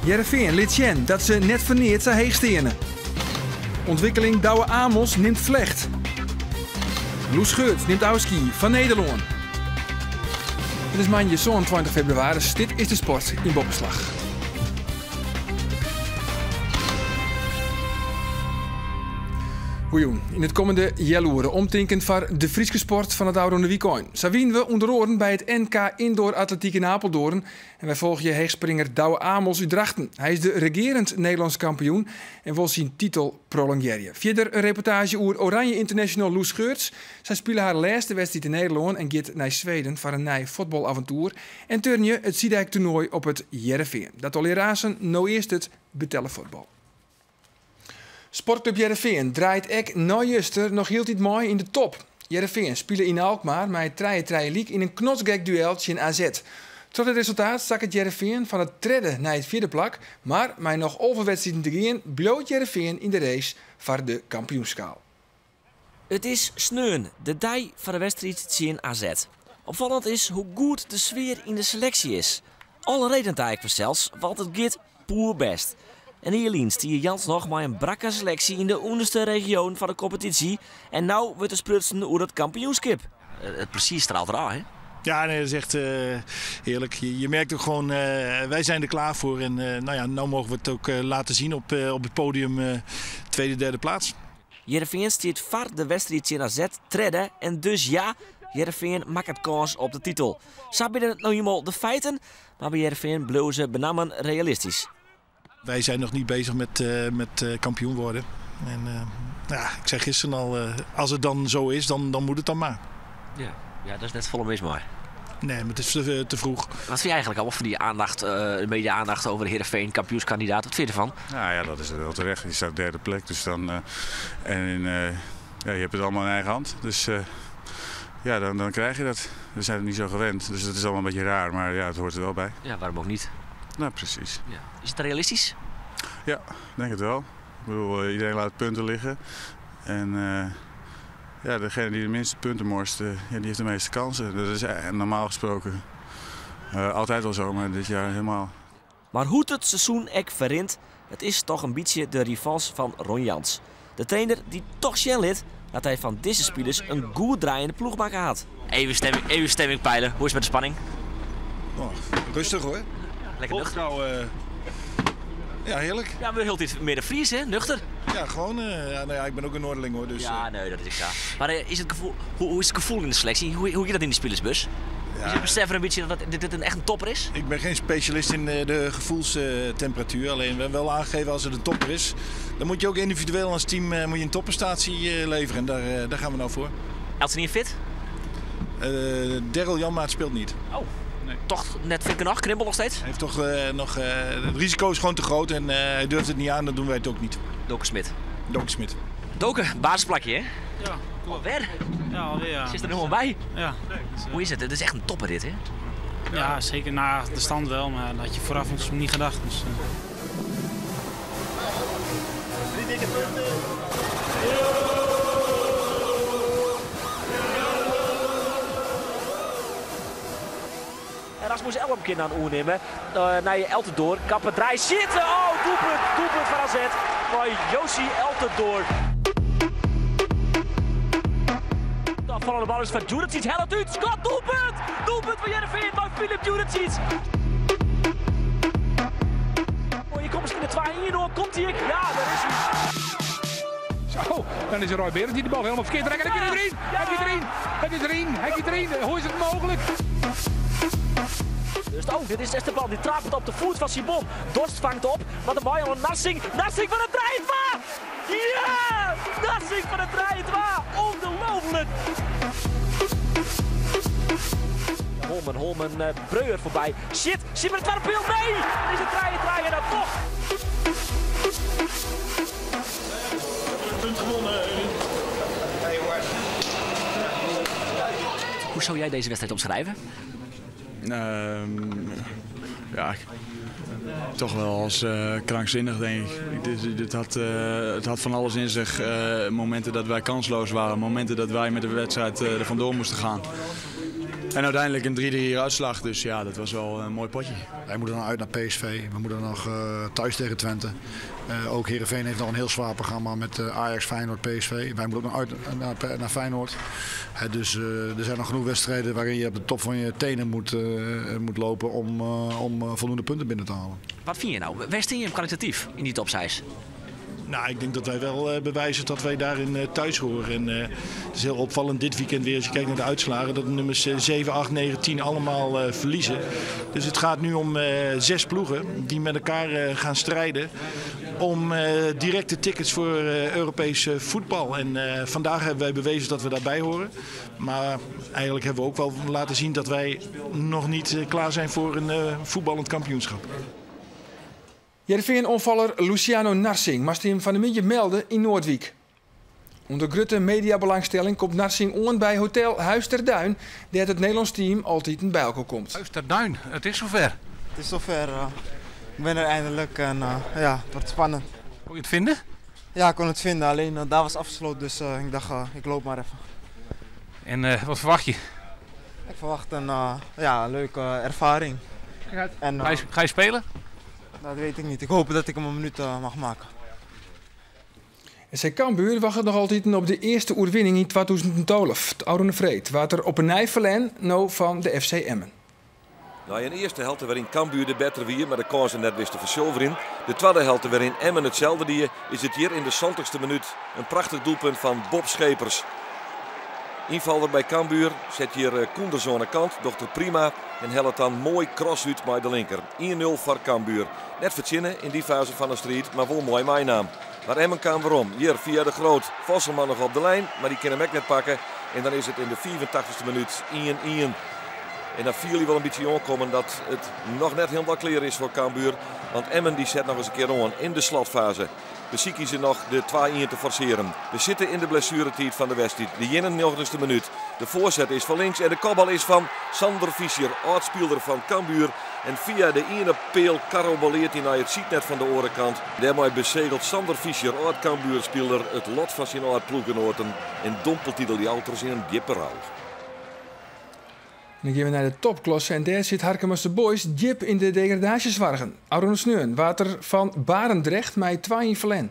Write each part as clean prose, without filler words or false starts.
Hearrenfean lit sjen dat se net foar neat sa heech steane. Untwikkeling Douwe Amels nimt flecht. Loes Geurts nimt ôfskie fan Nederlân. It is moandei 27 febrewaris. Dit is de sport yn Boppeslach. Goejûn. Yn it kommende healoere omtinken foar de Fryske sport fan it ôfrûne wykein. Sa wiene we ûnder oaren by it NK Indoor Atletiek yn Apeldoorn en wy folgje heechspringer Douwe Amels út Drachten. Hy is de regearend Nederlânsk kampioen en wol syn titel prolongearje. Fierder in reportaazje oer Oranje International Loes Geurts. Sy spile har lêste wedstriid yn Nederlân en giet nei Sweden foar in nij fuotbalaventoer. En turnje it Sidijk-toernoai op it Hearrenfean. Dat allegear aansen, no earst it betelle fuotbal. Sportklup Hearrenfean draait ek nei juster noch hieltyd mei yn de top. Hearrenfean spile yn Alkmaar mei trije-trije lyk yn in knotsgek duel tsjin AZ. Troch dit resultaat sakket Hearrenfean fan it tredde nei it fjirde plak, mar mei noch 11 wedstriden te gean bliuwt Hearrenfean yn de race foar de kampioenskaal. It is sneon, de dei foar de wedstriid tsjin AZ. Opfallend is hoe goed de sfear yn de seleksje is. Alle reden ta ek fansels, want it giet poerbêst. In jier lyn stie Jans noch mei in brakke seleksje yn de ûnderste regioan fan de kompetysje en no wurdt der sprutsen oer it kampioenskip. It plezier straalt derôf, hè? Ja, nee, dat is echt uh, heerlijk. Je, je, merkt ook gewoon, uh, wij zijn er klaar voor. En uh, nou ja, nou mogen we het ook laten zien op, op het podium tweede, derde plaats. Hearrenfean stiet foar de wedstriid tsjin AZ tredde en dus ja, Hearrenfean makket kâns op de titel. Sa binne it no ienmaal de feiten, mar by Hearrenfean bliuwe se benammen realistysk. Wij zijn nog niet bezig met, uh, met uh, kampioen worden. En uh, ja, ik zei gisteren al, als het dan zo is, dan, dan moet het dan maar. Ja, ja dat is net folle mis mei. Nee, maar het is te, te vroeg. Wat vind je eigenlijk allemaal van die aandacht, de media-aandacht over Heerenveen, kampioenskandidaat? Wat vind je ervan? Nou ja, dat is wel terecht. Je staat op derde plek. Dus dan, uh, en uh, ja, je hebt het allemaal in eigen hand. Dus uh, ja, dan, dan krijg je dat. We zijn het niet zo gewend. Dus dat is allemaal een beetje raar. Maar ja, het hoort er wel bij. Ja, waarom ook niet? Nou, precies. Ja. Is het realistisch? Ja, denk het wel. Ik bedoel, iedereen laat punten liggen. En ja, degene die de minste punten morst, ja, die heeft de meeste kansen. Dat is normaal gesproken altijd al zo, maar dit jaar helemaal. Mar hoe't it seizoen ek ferrint, it is toch in bytsje de revanche fan Ron Jans. De trainer dy't toch sjen lit dat hy fan dizze spilers in goed draaiende ploech makke hat. Even stemming, even stemming peilen. Hoe is it mei de spanning? Oh, rustig hoor. Lekker nuchter. Nou, uh, ja, heerlijk. Ja, we hieltyd mear de Fries, hè? Nuchter. Ja, gewoon. Uh, ja, nou ja, ik ben ook een Noorderling hoor. Dus, ja, nee, dat is ik zo. Maar is het gevoel, hoe, hoe is het gevoel in de selectie? Hoe, hoe gaat dat in de spilersbus? Ja. Is het besef er een beetje dat dit, dit een echt een topper is? Ik ben geen specialist in de gevoelstemperatuur. Alleen we wel aangeven als het een topper is. Dan moet je ook individueel als team moet je een topprestatie leveren. En daar, daar gaan we nou voor. Eltsenien fit? Uh, Daryl Janmaat speelt niet. Oh, nee. Toch net fit genoeg? Kribbel nog steeds? Hij heeft toch uh, nog, uh, het risico is gewoon te groot en hij durft het niet aan, dan doen wij het ook niet. Doke Smit. Doke Smit. Doke, basisplakje hè? Ja, klopt. Alweer? Ja, alweer ja. Zit er helemaal bij? Ja. Hoe is het? Het is echt een topper dit hè? Ja, zeker. Na de stand wel, maar dat had je vooraf ons niet gedacht. Dus, Drie dikke punten. En Rasmus Elm kin dan oernimme. Uh, nei Eltidoor. Kappen draai zitten. Oh, doelpunt. Doelpunt fan AZ. Mei Jozy Altidore. De opfallende bal is fan Djuricic. Hellet út. Skot, doelpunt. Doelpunt fan Hearrenfean mei Filip Djuricic. Oh, hier komt misschien de 2-1 door. Komt hij? Ja, daar is hij. Zo, dan is het Roy Berends die de bal helemaal verkeerd trekt. En hij gaat erin. Hij gaat erin. Hij gaat erin. Hij gaat erin. Hoe is het mogelijk? Dus, oh, dit is Esteban. Die trapt op de voet van Simon. Dorst vangt op. Maar de bal aan Narsingh. Narsingh van de 3-2. Ja! Narsingh van de 3-2. Ongelooflijk. Holmen, Holmen, uh, Breuer voorbij. Shit, zit met het tweede pil. Nee! Dan is het 3-3 en dan toch. Punt gewonnen. Hey, jongens. Hoe zou jij deze wedstrijd omschrijven? Um, ja, toch wel als uh, krankzinnig, denk ik. Dit, dit had, uh, het had van alles in zich. Uh, momenten dat wij kansloos waren, momenten dat wij met de wedstrijd er vandoor moesten gaan. En uiteindelijk een 3-3 uitslag, dus ja, dat was wel een mooi potje. Wij moeten dan uit naar PSV, we moeten nog thuis tegen Twente. Ook Heerenveen heeft nog een heel zwaar programma met Ajax, Feyenoord, PSV. Wij moeten ook nog uit naar Feyenoord. Dus er zijn nog genoeg wedstrijden waarin je op de top van je tenen moet lopen om voldoende punten binnen te halen. Wat vind je nou? Waar staan je kwalitatief in die top 6? Nou, ik denk dat wij wel bewijzen dat wij daarin thuis horen. En het is heel opvallend dit weekend weer, als je kijkt naar de uitslagen, dat de nummers 7, 8, 9, 10 allemaal verliezen. Dus het gaat nu om 6 ploegen die met elkaar gaan strijden om directe tickets voor Europees voetbal. En vandaag hebben wij bewezen dat we daarbij horen. Maar eigenlijk hebben we ook wel laten zien dat wij nog niet klaar zijn voor een voetballend kampioenschap. Hearrenfean-oanfaller Luciano Narsingh moast him fan 'e middei melde yn Noardwyk. Under grutte mediabelangstelling komt Narsingh oan by Hotel Huis ter Duin, dêr't it Nederlânsk team altyd by elkoar komt. Huis ter Duin, it is safier. It is safier. Ik ben der eindelik en ja, it wurdt spannend. Kon je it fine? Ja, ik kon it fine. Allinne dêr wie ôfsletten, dus ik tocht, ik loop mar even. En wat ferwachtsje? Ik ferwachtsje in, ja, in leuke erfaring. En, Ga je spyljen? Dat weet ik net. Ik hoop dat ik him in minuut mei meitsje. SC Cambuur wachtet noch altyd op de earste oerwinning yn 2012. Ofrûne freed waard der op 'e nij ferlern, no fan de FC Emmen. Nei in earste helte wêryn't Cambuur de bettere wie, mar de kânsen net wist te fersulverjen. De twadde helte wêryn't Emmen itselde die, is it hjir yn de 70ste minút in prachtich doelpunt fan Bob Schepers. Ynfaller by Cambuur set hjir Koenders oan de kant, docht er prima en hellet dan moai cross út mei de linker. 1-0 foar Cambuur. Net fertsjinne yn dy faze fan de striid, mar wol moai meinaam. Mar Emmen kaam werom. Hjir fia De Groot. Vosselman noch op de lyn, mar dy kin him ek net pakke. En dan is it yn de 85ste minút 1-1. En dan fiele je wol in bytsje oankommen dat it noch net hielendal klear is foar Cambuur. Want Emmen dy set noch ris in kear oan yn de slotfaze. Besykje se noch de 2-1 te forsearjen. We sitte yn de blessueretiid fan de wedstriid. De 91ste minút. De foarset is fan links en de kopbal is fan Sander Fischer, âld-spiler fan Cambuur. En fia de iene peal karambolearret hy nei it sydnet fan de oare kant. Dêrmei besegelt Sander Fischer, âld-Cambuur-spiler, it lot fan syn âld-ploechgenoaten en dompelt hy de Ljouwerters yn in djippe rou. Dan geane we nei de topklasse en dêr sit Harkemase Boys djip yn de degradaasjesoargen. Ofrûne sneon waard der fan Barendrecht mei 2 ferlern.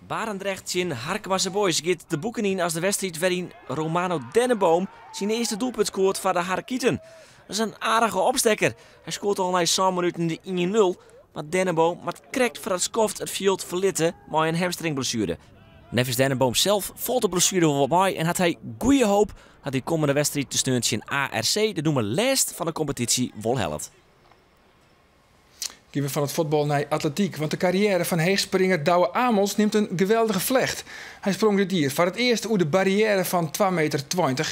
Barendrecht tsjin Harkemase Boys giet de boeken yn as de wedstriid wêryn't Romano Denneboom syn earste doelpunt skoart foar de Harkieten. Dat is in aardige opstekker. Hy skoart al nei 7 minuten de 1-0, mar Denneboom moat krekt foar it skoft it fjild ferlitte mei in hamstringblessuere. Neffens Denneboom sels falt de blessuere wol wat mei en hat hy goede hoop dat hy kommende wedstriid te sneon tsjin ARC, de nûmer lêst fan de kompetysje, wol hellet. Geane we fan it fuotbal nei atletyk, want de karriêre fan heechspringer Douwe Amels nimt in geweldige flecht. Hy sprong dit jier foar it earst oer de barriêre fan 2,20 meter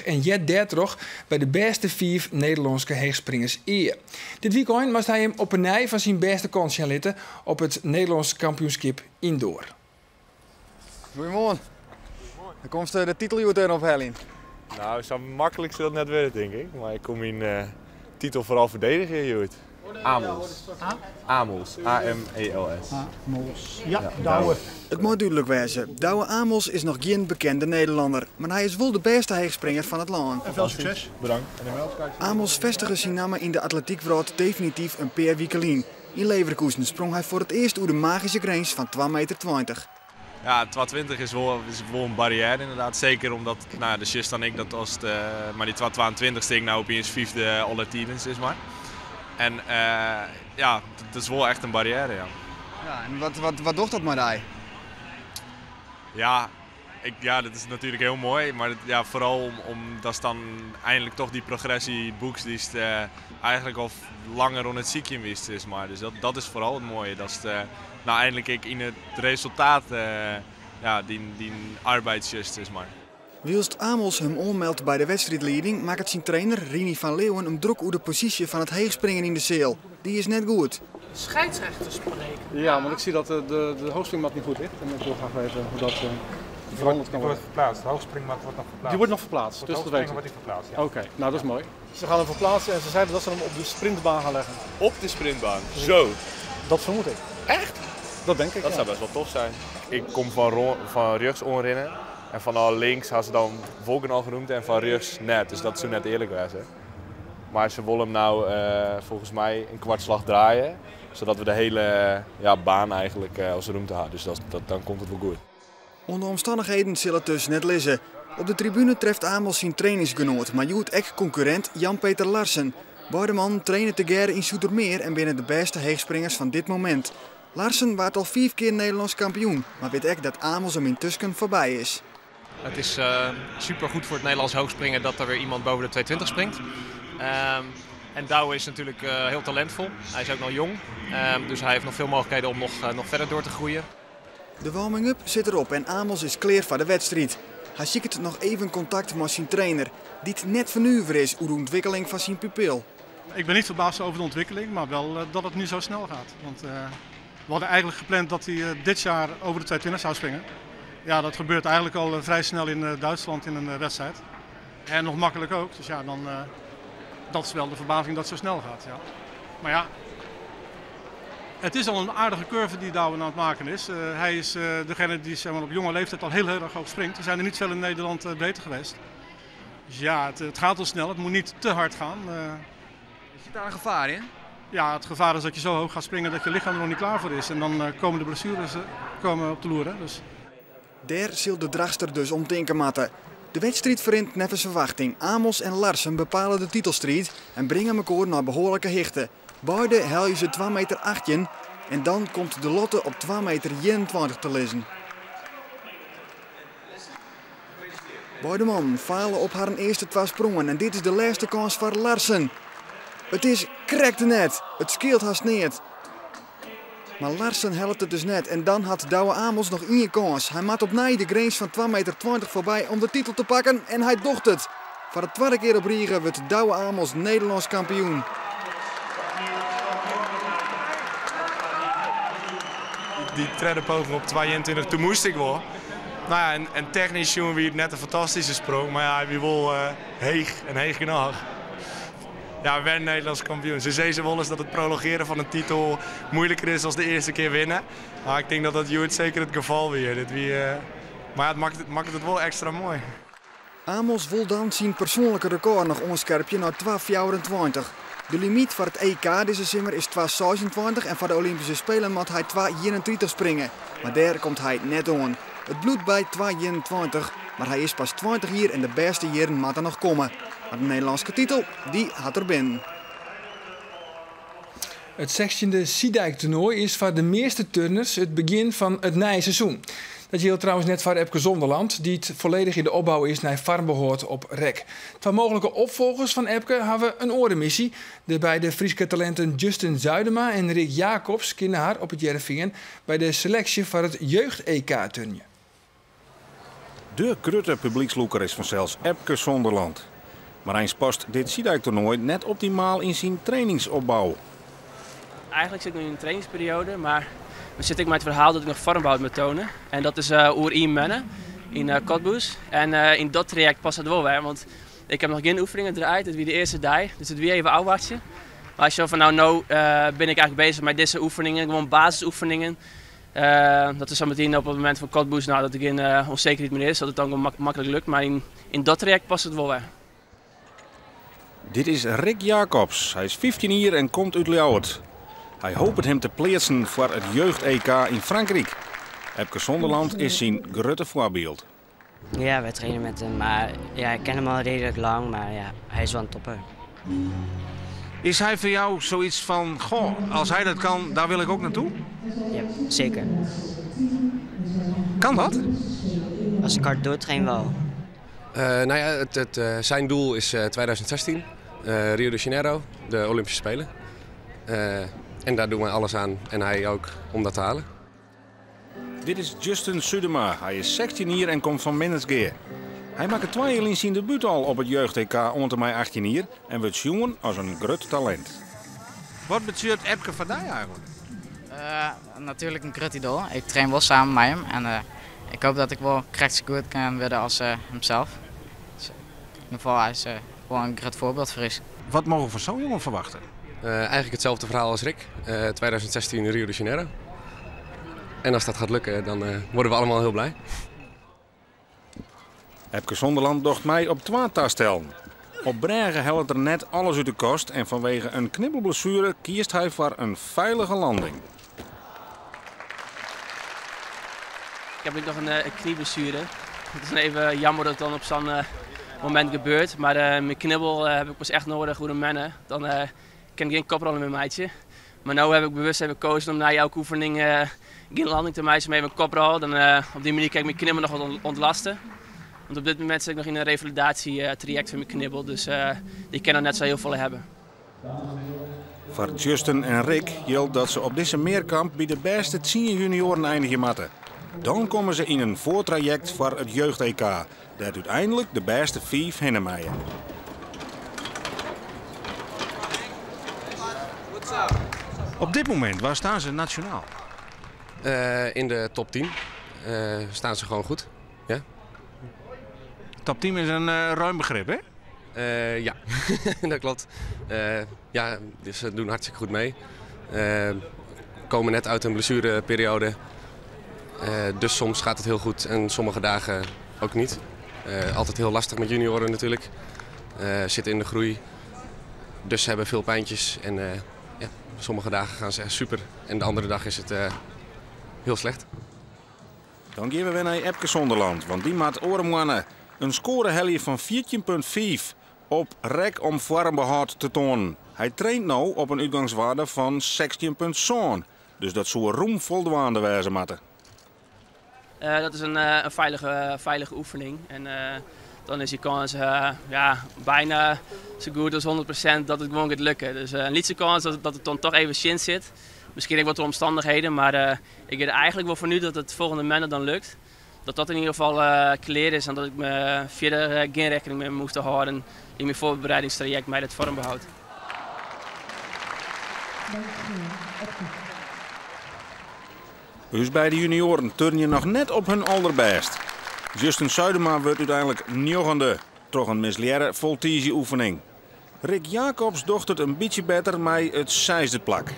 en heart dêrtroch by de bêste 5 Nederlânske heechspringers ea. Dit wykein moast hy him op 'e nij fan syn bêste kant sjen litte op it Nederlânsk kampioenskip indoor. Goeiemoarn. Dan komst de titel hjoed even opheljen. Nou, sa maklik sil it net wurde, tink ik. Mar ik kom myn titel foaral ferdedigje hjoed. Amels. Amels. A-M-E-L-S. Amels. Ja, Douwe. It moat dúdlik wêze. Douwe Amels is noch gjin bekende Nederlanner, mar hy is wol de bêste heechspringer fan it lân. En folle sukses. Bedankt. En de meldkaart? Amels festige syn namme yn de atletykwyld definityf in pear wiken lyn. Yn Leverkusen sprong hy foar it earst oer de magyske grins fan 2,20 meter. Ja, 2,20 is wol in barriêre ynderdaad. Seker omdat, no, de sjochst dan ek dat as it, mar dy 2,22 stean ik no opiens fyfde alle tiden, sis mar. En ja, dat is wol echt in barriêre, ja. Ja, en wat docht dat mei dy? Ja, ja, dat is natuerlik hiel moai, mar ja, foaral om dat dan eindelik dochs dy progresje boekst dy'tst eigentlik al langer oan it sykjen wiest, sis mar. Dus dat is foaral it moaie, dat no eindelik ek yn it resultaat ja, dyn arbeid sjochst, sis mar. Wylst Amels him oanmeldt by de wedstriidlieding, makket syn trainer Rini van Leeuwen him drok oer de posysje fan it heechspringen yn de seal. Dy is net goed. Scheidsrechter spreken. Ja, want ik zie dat de hoogspringmat niet goed ligt. En ik wil graag weten hoe dat veranderd kan Die worden. wordt verplaatst. De hoogspringmat wordt nog verplaatst. Die wordt nog verplaatst, De dus dat weet hoogspringmat ik. wordt die verplaatst, ja. Oké, nou dat is mooi. Ze gaan hem verplaatsen en ze zeiden dat ze hem op de sprintbaan gaan leggen. Op de sprintbaan? Zo? Dat vermoed ik. Echt? Dat denk ik, Dat ja. zou best wel tof zijn. Ik kom fan rjochts oanrinnen en fan links ha se dan Wolken al genoemd en fan rjochts net. Dus dat soe net earlik wêze. Maar se wolle him no folgens my in kwartslach draaie, sadat we de hiele ja, baan eigentlik as rûmte ha. Dus dat, dat, dan komt it wol goed. Oan de omstannichheden sil it dus net lizze. Op de tribune treft Amels syn trainingsgenoat, mar hjoed ek konkurrint Jan-Peter Larsen. Beide mannen traine tegearre yn Zoetermeer en binne de bêste heechspringers fan dit momint. Larsen waard al fiif kear Nederlânsk kampioen, mar wit ek dat Amels him yntusken foarby is. Het is super goed voor het Nederlands hoogspringen dat er weer iemand boven de 220 springt. En Douwe is natuurlijk heel talentvol. Hij is ook nog jong, dus hij heeft nog veel mogelijkheden om nog verder door te groeien. De warming-up sit derop en Amels is klear foar de wedstriid. Hy siket noch even kontakt mei syn trainer, dy't net fernuvere is oer de ûntwikkeling fan syn pupil. Ik ben niet verbaasd over de ontwikkeling, maar wel dat het nu zo snel gaat. Want we hadden eigenlijk gepland dat hij dit jaar over de 220 zou springen. Ja, dat gebeurt eigenlijk al vrij snel in Duitsland in een wedstrijd. En nog makkelijk ook. Dus ja, dan, dat is wel de verbazing dat het zo snel gaat. Ja. Maar ja, het is al een aardige curve die Douwe aan het maken is. Hij is degene die zeg maar, op jonge leeftijd al heel, heel erg hoog springt. Er zijn er niet veel in Nederland beter geweest. Dus ja, het gaat al snel. Het moet niet te hard gaan. Zit daar een gevaar in? Ja, het gevaar is dat je zo hoog gaat springen dat je lichaam er nog niet klaar voor is. En dan komen de blessures komen op de loer. Hè? Dus. Dêr sil de Drachtster dus om tinke moatte. De wedstriid ferrint neffens ferwachting. Amels en Larsen bepale de titelstriid en bringe mekoar nei behoarlike hichte. Beide helje se 2 meter 18 en dan komt de latte op 2 meter 21 te lizzen. Beide mannen fale op harren earste twa sprongen en dit is de lêste kâns foar Larsen. It is krekt net, it skeelt hast neat. Mar Larsen hellet it dus net en dan hat Douwe Amels noch ien kâns. Hy moat opnij de grins fan 2 meter 20 foarby om de titel te pakken en hy docht it. Foar de twadde kear op rige wurdt Douwe Amels Nederlânsk kampioen. Dy tredde poging op 22, toen moast ik wol. Nou ja, en technysk sjoen wie it net in fantastyske sprong, mar ja, hy wie wol heech en heech genôch. Ja, wer Nederlânsk kampioen. Se sizze wolris dat it prolongearjen fan in titel muoiliker is as de earste kear winne. Mar ik tink dat dat hjoed seker it gefal wie. Dit wie, mar ja, it makket it wol ekstra moai. Amels wol dan syn persoanlike rekôr noch oanskerpje nei 2,24. De limyt foar it EK dizze simmer is 2,26 en foar de Olympyske Spelen moat hy 2,31 springe. Mar dêr komt hy net oan. It bliuwt by 2,21, mar hy is pas 20 jier en de bêste jierren moatte noch komme. Mar de Nederlânske titel, dy hat er binnen. It sechstjinde Sidijk-toernoai is foar de measte turners it begjin fan it nije seizoen. Dat jildt trouwens net foar Epke Zonderland, dy't folledich yn de opbou is nei foarmbehâld op rek. Twa mooglike opfolgers fan Epke hawwe in oare missy. De beide Fryske talinten Justin Zuidema en Rick Jacobs kinne har op It Hearrenfean by de seleksje foar it jeugd-EK turnje. De grutte publykslûker is fansels Epke Zonderland. Mar eins past dit Sidijk-toernoai net optimaal yn syn trainingsopbou. Eigentlik sit ik no yn in trainingsperioade, mar dan sit ik mei it ferhaal dat ik noch foarmbehâld moat toane. En dat is oer ien moanne yn Cottbus. En yn dat trajekt past dat wol wer, want ik ha noch gjin oefeningen draaid. It wie de earste dei, dus it wie even ôfwachtsjen. Mar as je fan nou, no bin ik eigentlik bezich mei dizze oefeningen, gewoan basisoefeningen. Dat is sametien op it momint fan Cottbus, nou, dat der gjin ûnsekerheid mear is, dat it dan gewoan maklik lukt. Mar yn dat trajekt past it wol wer. Dit is Rick Jacobs. Hy is 15 jier en komt út Ljouwert. Hy hopet him te pleatsen foar it jeugd-EK yn Frankryk. Epke Zonderland is syn grutte foarbyld. Ja, wij trainen met hem, maar ja, ik ken hem al redelijk lang, maar ja, hij is wel een topper. Is hy foar jou soiets fan, goh, as hy dat kan, dêr wol ik ek nei ta? Ja, zeker. Kan dat? Als ik hard doortrain wel. Nou ja, zijn doel is 2016, Rio de Janeiro, de Olympische Spelen. En daar doen wij alles aan en hij ook om dat te halen. Dit is Justin Sudema. Hy is 16 jier en komt fan Minnertsgea. Hy makke twa jier lyn syn debút al op it jeugd-EK oant en mei 18 jier en wurdt sjoen as in grut talint. Wat betsjut Epke foar dy eigentlik? Natuerlik in grut idoal. Ik train wol samen mei him en ik hoopje dat ik wol krekt sa goed kan wurde as himsels. Dus, yn ieder gefal, hy is wol in grut foarbyld foar ús. Wat moatte we fan sa'n jonge ferwachtsje? Eigenlijk hetzelfde verhaal als Rick. 2016 in Rio de Janeiro. En als dat gaat lukken, dan worden we allemaal heel blij. Epke Zonderland docht mei op twa tastellen. Op brêge hellet er net alles út de kast en fanwege in knibbelblessuere kiest hy foar in feilige landing. Ik heb nog een knieblessure. Het is even jammer dat het dan op zo'n moment gebeurt. Maar mijn knibbel heb ik pas echt nodig hoe de mannen. Dan kan ik geen koprollen meer meitsjen. Maar nu heb ik bewust even gekozen om na elke oefening geen landing te maken, maar even een koprol. Dan op die manier kan ik mijn knibbel nog wat ontlasten. Want op dit moment zit ik nog in een revalidatietraject van mijn knibbel. Dus die kan er net zo heel veel hebben. Voor Justin en Rick geldt dat ze op deze meerkamp bij de beste 10 junioren eindigen moeten. Dan komen ze in een voortraject voor het jeugd-EK, dat uiteindelijk de beste 5 hinnenmaaien. Op dit moment, waar staan ze nationaal? In de top 10 staan ze gewoon goed. Ja. Top 10 is een ruim begrip, hè? Ja, dat klopt. Ja, dus ze doen hartstikke goed mee. Komen net uit een blessureperiode. Dus soms gaat het heel goed en sommige dagen ook niet. Altijd heel lastig met junioren natuurlijk. Zitten in de groei. Dus ze hebben veel pijntjes. En ja, sommige dagen gaan ze echt super. En de andere dag is het heel slecht. Dan gaan we weer naar Epke Zonderland, want die maakt orenmannen een scorehellie van 14,5 op rek om vormbehoud te tonen. Hij traint nu op een uitgangswaarde van 16,7. Dus dat zou roem voldoende wezen moeten. Dat is een veilige oefening. En dan is die kans ja, bijna zo goed als 100% dat het gewoon gaat lukken. Dus een lietse kans dat het dan toch even zin zit. Misschien ook wat de omstandigheden, maar ik weet eigenlijk wel voor nu dat het volgende moment dan lukt. Dat dat in ieder geval clear is en dat ik me verder geen rekening mee moest houden in mijn voorbereidingstraject met het vormbehoud. Dus bij de junioren turn je nog net op hun allerbest. Justin Zuidema wordt uiteindelijk negende, toch een misleerde voltige-oefening. Rick Jacobs docht het een beetje beter met het zesde plak.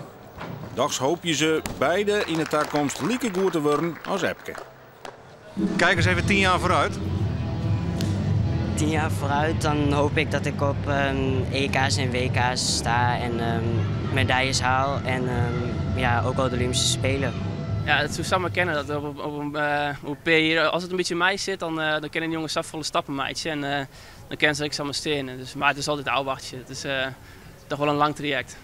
Dags hoop je ze beide in de toekomst lieke goed te worden als Epke. Kijk eens even 10 jaar vooruit. 10 jaar vooruit, dan hoop ik dat ik op EK's en WK's sta en medailles haal en ja, ook al de Olympische Spelen. Ja, het zou samen kennen dat op een P hier, als het een beetje mij zit, dan kennen die jongens volle stappen meidje en dan kennen ze ik samen stenen. Dus, maar het is altijd oude. Het is toch wel een lang traject.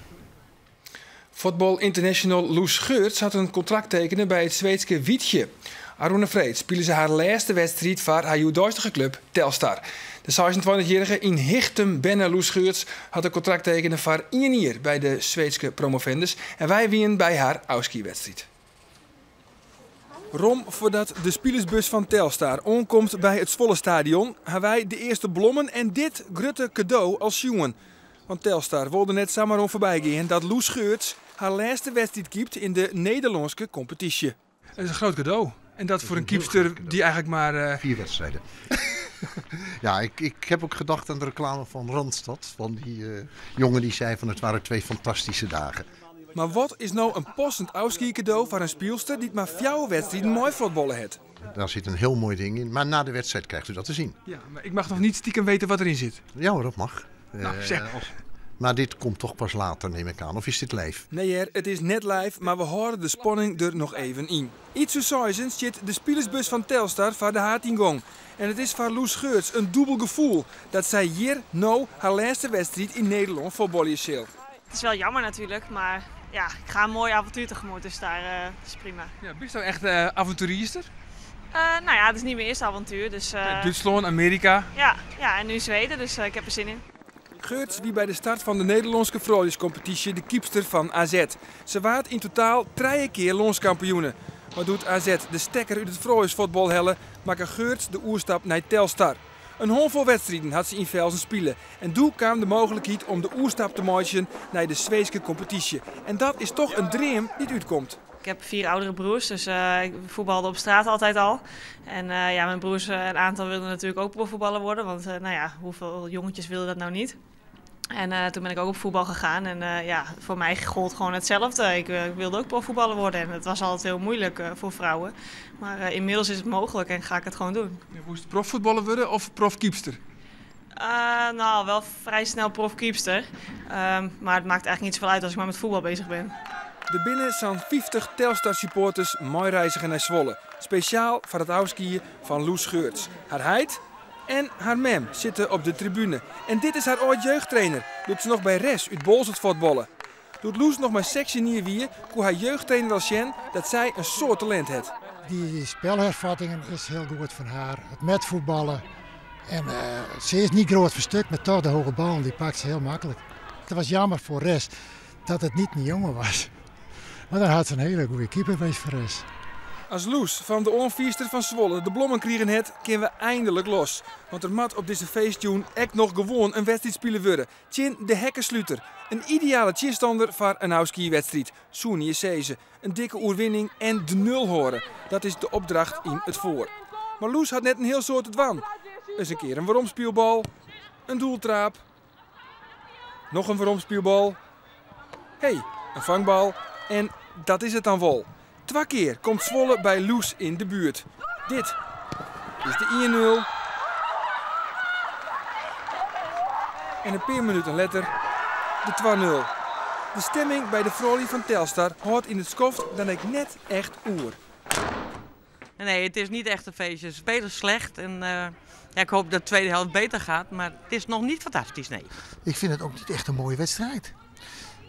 Voetbal International Loes Geurts had een contract tekenen bij het Zweedse Vitje. Aruna Freed speelde ze haar laatste wedstrijd voor haar judoistige club Telstar. De 26-jarige in Hichtum Benne Loes Geurts had een contract tekenen voor 1 jaar bij de Zweedse promovendus. En wij winnen bij haar Auski-wedstrijd. Rom voordat de spielersbus van Telstar onkomt bij het Zwolle Stadion, hebben wij de eerste blommen en dit grote cadeau als jongen. Want Telstar wilde net samen om voorbij gaan dat Loes Geurts haar laatste wedstrijd keept in de Nederlandse competitie. Dat is een groot cadeau. En dat voor een keepster die eigenlijk maar... 4 wedstrijden. Ja, ik heb ook gedacht aan de reclame van Randstad. Van die jongen die zei van het waren 2 fantastische dagen. Maar wat is nou een passend cadeau voor een speelster die maar 4 wedstrijden mooi voetballen heeft? Daar zit een heel mooi ding in, maar na de wedstrijd krijgt u dat te zien. Ja, maar ik mag nog niet stiekem weten wat erin zit. Ja hoor, dat mag. Nou, zeg. Maar dit komt toch pas later, neem ik aan. Of is dit live? Nee, her, het is net live, maar we houden de spanning er nog even in. Iets zo saisens zit de spielersbus van Telstar voor de Hatingong. En het is voor Loes Geurts een dubbel gevoel dat zij hier nou haar laatste wedstrijd in Nederland voor zal. Het is wel jammer natuurlijk, maar ja, ik ga een mooi avontuur tegemoet, dus daar is prima. Ja, ben je nou echt avonturierster? Nou ja, het is niet mijn eerste avontuur. Dus, Duitsland, Amerika. Ja, ja, en nu Zweden, dus ik heb er zin in. Geurts wie bij de start van de Nederlandse vrouwtjescompetitie de keepster van AZ. Ze waard in totaal 3 keer landskampioenen. Maar doet AZ de stekker uit het vrouwtjesvoetbal hellen, maakte Geurts de oerstap naar Telstar. Een handvol wedstrijden had ze in Velsen spelen. En toen kwam de mogelijkheid om de oerstap te maken naar de Zweedse competitie. En dat is toch een droom die uitkomt. Ik heb 4 oudere broers, dus ik voetbalde op straat altijd al. En ja, mijn broers, een aantal wilden natuurlijk ook profvoetballer worden. Want nou ja, hoeveel jongetjes wilden dat nou niet? En toen ben ik ook op voetbal gegaan. En ja, voor mij gold gewoon hetzelfde. Ik wilde ook profvoetballer worden en het was altijd heel moeilijk voor vrouwen. Maar inmiddels is het mogelijk en ga ik het gewoon doen. Ja, moest het profvoetballer worden of profkeepster? Nou, wel vrij snel profkeepster. Maar het maakt eigenlijk niet zoveel uit als ik maar met voetbal bezig ben. Der binne sa'n 50 Telstar-supporters meireizge nei Zwolle. Spesjaal foar it ôfskie fan Loes Geurts. Har heit en har mem sitte op de tribune. En dit is har âld-jeugdtrainer, doe't se noch by RES út Boalsert fuotballe. Doe't Loes noch mar 16 jier wie, koe har jeugdtrainer al sjen dat sy in soad talint hat. Die spelhervattingen is heel goed van haar. Het met voetballen. En ze is niet groot voor stuk, maar toch de hoge bal die pakt ze heel makkelijk. Het was jammer voor RES dat het niet een jongen was. Maar dan had ze een hele goede keeper geweest voor RES. As Loes fan de oanfierster fan Zwolle de blommen krigen hat, kinne we eindelijk los. Want der moat op dizze feestjûn ek noch gewoan in wedstriid spile wurde. Tsjin de hekkensluter. In ideale tsjinstanner foar in ôfskiewedstriid, soene je sizze. In dikke oerwinning en de nul hâlde. Dat is de opdracht yn it foar. Mar Loes hat net in hiel soad te dwaan. Ris in kear in weromspylbal, in doeltraap, noch in weromspylbal. Hey, in fangbal en dat is it dan wol. Twa kear komt Zwolle by Loes yn de buert. Dit is de 1-0. En in pear minuten letter de 2-0. De stimming by de froulju fan Telstar hâldt yn it skoft dan ek net echt oer. Nee, het is niet echt een feestje. Ze spelen slecht en ja, ik hoop dat de tweede helft beter gaat, maar het is nog niet fantastisch, nee. Ik vind het ook niet echt een mooie wedstrijd.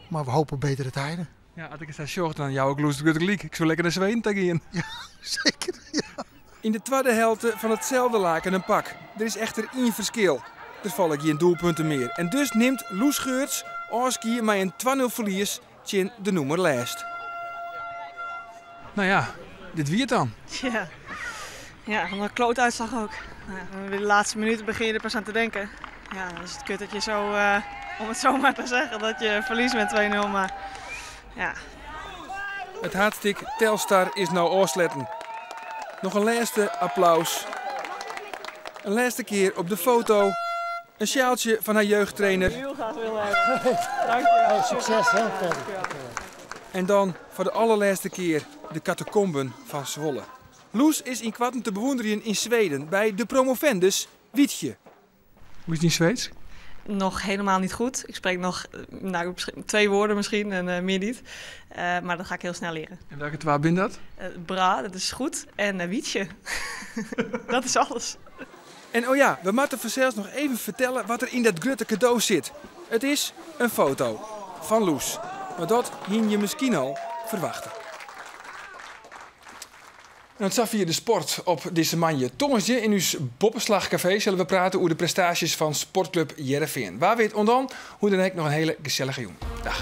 Maar we hopen op betere tijden. Ja, as ik it sa sjoch, dan jou ik Loes grut gelyk. Ik soe lekker nei Sweden ta gean. Ja, zeker. Ja. Yn de twadde helte fan itselde laken in pak. Der is echter ien ferskil. Der falle gjin doelpunten mear. En dus nimt Loes Geurts ôfskie mei in 2-0 ferlies tsjin de nûmer lêst. Nou ja, dit wie it dan. Ja, ja, een klote uitslag ook. Nou, de laatste minuten begin je er pas aan te denken. Ja, dan is het kut dat je zo, om het zo maar te zeggen, dat je verliest met 2-0. Maar ja. It haadstik Telstar is no ôfsletten. Noch in lêste applaus. In lêste kear op de foto. In sjaaltsje fan har jeugdtrainer. Heel graag willen hebben. Dankjewel. Hey, succes, hè, verder. En dan foar de allerlêste kear de catacomben fan Zwolle. Loes is ynkoarten te bewûnderjen yn Sweden by de promovendus Vittsjö. Hoe is it yn Sweedsk? Nog helemaal niet goed. Ik spreek nog, nou, twee woorden misschien en meer niet. Maar dat ga ik heel snel leren. En welke twa binne dat? Bra, dat is goed. En Vittsjö. Dat is alles. En oh ja, we moatte fansels noch even fertelle wat der yn dat grutte kado sit. It is in foto fan Loes. Mar dat hiene je miskien al ferwachte. En safier de sport op dizze moandei. Tongersdei yn ús Boppeslachkafee sille we prate oer de prestaasjes fan sportklup Hearrenfean. Wa wit oant dan, hoe dan ek noch in hiele gesellige jûn. Dag.